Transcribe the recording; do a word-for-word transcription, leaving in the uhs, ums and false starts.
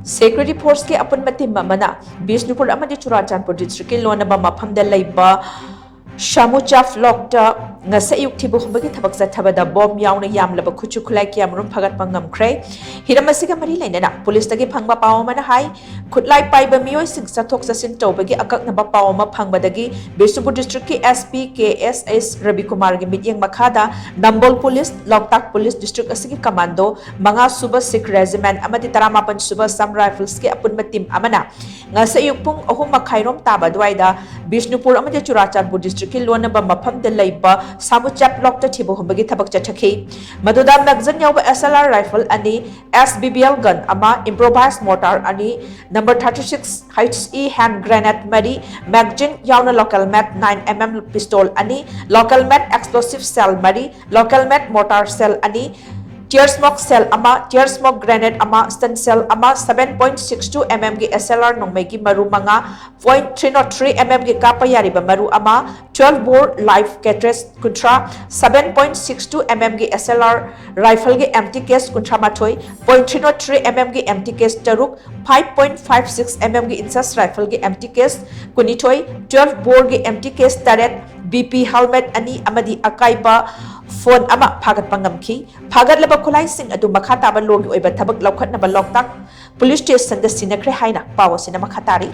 Security Forceꯀꯤ ꯑꯄꯨꯟꯕ team ꯑꯃꯅ ꯕꯤꯁꯅꯨꯄꯨꯔ ꯑꯃꯗꯤ ꯆꯨꯔꯥꯆꯥꯟꯄꯨꯔ districtꯀꯤ ꯂꯣꯟꯅꯕ ꯃꯐꯝꯗ ꯂꯩꯕ ꯁꯥꯃꯨꯆꯥꯞ ꯂꯣꯛꯇ ꯉꯁꯤ ꯑꯌꯨꯛ ꯊꯤꯕ ꯍꯨꯝꯕꯒꯤ ꯊꯕꯛ ꯆꯠꯊꯕꯗ bomb ꯌꯥꯎꯅ ꯌꯥꯝꯂꯕ ꯈꯨꯠꯁꯨ ꯈꯨꯠꯂꯥꯏ ꯀꯌꯥꯃꯔꯨꯝ ꯐꯥꯒꯠꯄ ꯉꯝꯈ꯭ꯔꯦ꯫ ꯍꯤꯔꯝ ꯑꯁꯤꯒ ꯃꯔꯤ ꯂꯩꯅꯅ policeꯇꯒꯤ ꯐꯪꯕ ꯄꯥꯎ ꯑꯃꯅ ꯍꯥꯏ, ꯈꯨꯠꯂꯥꯏ ꯄꯥꯏꯕ ꯃꯤꯑꯣꯏꯁꯤꯡ ꯆꯠꯊꯣꯛ ꯆꯠꯁꯤꯟ ꯇꯧꯕꯒꯤ ꯑꯀꯛꯅꯕ ꯄꯥꯎ ꯑꯃ ꯐꯪꯕꯗꯒꯤ ꯕꯤꯁꯅꯨꯄꯨꯔ districtꯀꯤ SP ꯀꯦ ꯑꯦꯁ ꯑꯦꯁ ꯔꯕꯤꯀꯨꯃꯥꯔꯒꯤ ꯃꯤꯠꯌꯦꯡ ꯃꯈꯥꯗ ꯅꯝꯕꯣꯜ police, ꯂꯣꯛꯇꯥꯛ police district ꯑꯁꯤꯒꯤ commando, ꯃꯉꯥ ꯁꯨꯕ Sikh Regiment ꯑꯃꯗꯤ ꯇꯔꯥꯃꯥꯄꯟ ꯁꯨꯕ Assam Riflesꯀꯤ ꯑꯄꯨꯟꯕ team ꯑꯃꯅ ꯉꯁꯤ ꯑꯌꯨꯛ ꯄꯨꯡ ꯑꯍꯨꯝ ꯃꯈꯥꯏꯔꯣꯝ ꯇꯥꯕ ꯑꯗꯨꯋꯥꯏꯗ ꯕꯤꯁꯅꯨꯄꯨꯔ ꯑꯃꯗꯤ ꯆꯨꯔꯥꯆꯥꯟꯄꯨꯔ districtꯀꯤ ꯂꯣꯟꯅꯕ ꯃꯐꯝꯗ ꯂꯩꯕ ꯁꯥꯃꯨꯆꯥꯞ ꯂꯣꯛꯇ ꯊꯤꯕ ꯍꯨꯝꯕꯒꯤ ꯊꯕꯛ ꯆꯠꯊꯈꯤ꯫ ꯃꯗꯨꯗ magazine ꯌꯥꯎꯕ SLR rifle ꯑꯅꯤ, SBBL gun ꯑꯃ, improvised mortar ꯑꯅꯤ, number thirty six HE hand grenade ꯃꯔꯤ, magazine ꯌꯥꯎꯅ local made nine MM pistol ꯑꯅꯤ, local made explosive shell ꯃꯔꯤ, local made mortar shell ꯑꯅꯤ, tear smoke shell ꯑꯃ, tear smoke grenade ꯑꯃ, stun shell ꯑꯃ, seven point six two MMꯒꯤ SLR ꯅꯣꯡꯃꯩꯒꯤ ꯃꯔꯨ ꯃꯉꯥ, point three not three MMꯒꯤ ꯀꯥꯞꯄ ꯌꯥꯔꯤꯕ ꯃꯔꯨ ꯑꯃ, twelve bore live cartridge ꯀꯨꯟꯊ꯭ꯔꯥ, seven point six two MMꯒꯤ SLR rifleꯒꯤ empty case ꯀꯨꯟꯊ꯭ꯔꯥ ꯃꯥꯊꯣꯏ, point three not three MMꯒꯤ empty case ꯇꯔꯨꯛ, five point five six MMꯒꯤ INSAS rifleꯒꯤ empty case ꯀꯨꯟꯅꯤꯊꯣꯏ, twelve boreꯒꯤ empty case ꯇꯔꯦꯠ, BP helmet ꯑꯅꯤ ꯑꯃꯗꯤ ꯑꯀꯥꯏꯕ phone ꯑꯃ ꯐꯥꯒꯠꯄ ꯉꯝꯈꯤ꯫ ꯐꯥꯒꯠꯂꯕ ꯈꯨꯠꯂꯥꯏꯁꯤꯡ ꯑꯗꯨ ꯃꯈꯥ ꯇꯥꯕ lawꯒꯤ ꯑꯣꯏꯕ ꯊꯕꯛ ꯂꯧꯈꯠꯅꯕ ꯂꯣꯛꯇꯥꯛ police stationꯗ ꯁꯤꯟꯅꯈ꯭ꯔꯦ ꯍꯥꯏꯅ ꯄꯥꯎ ꯑꯁꯤꯅ ꯃꯈꯥ ꯇꯥꯔꯤ꯫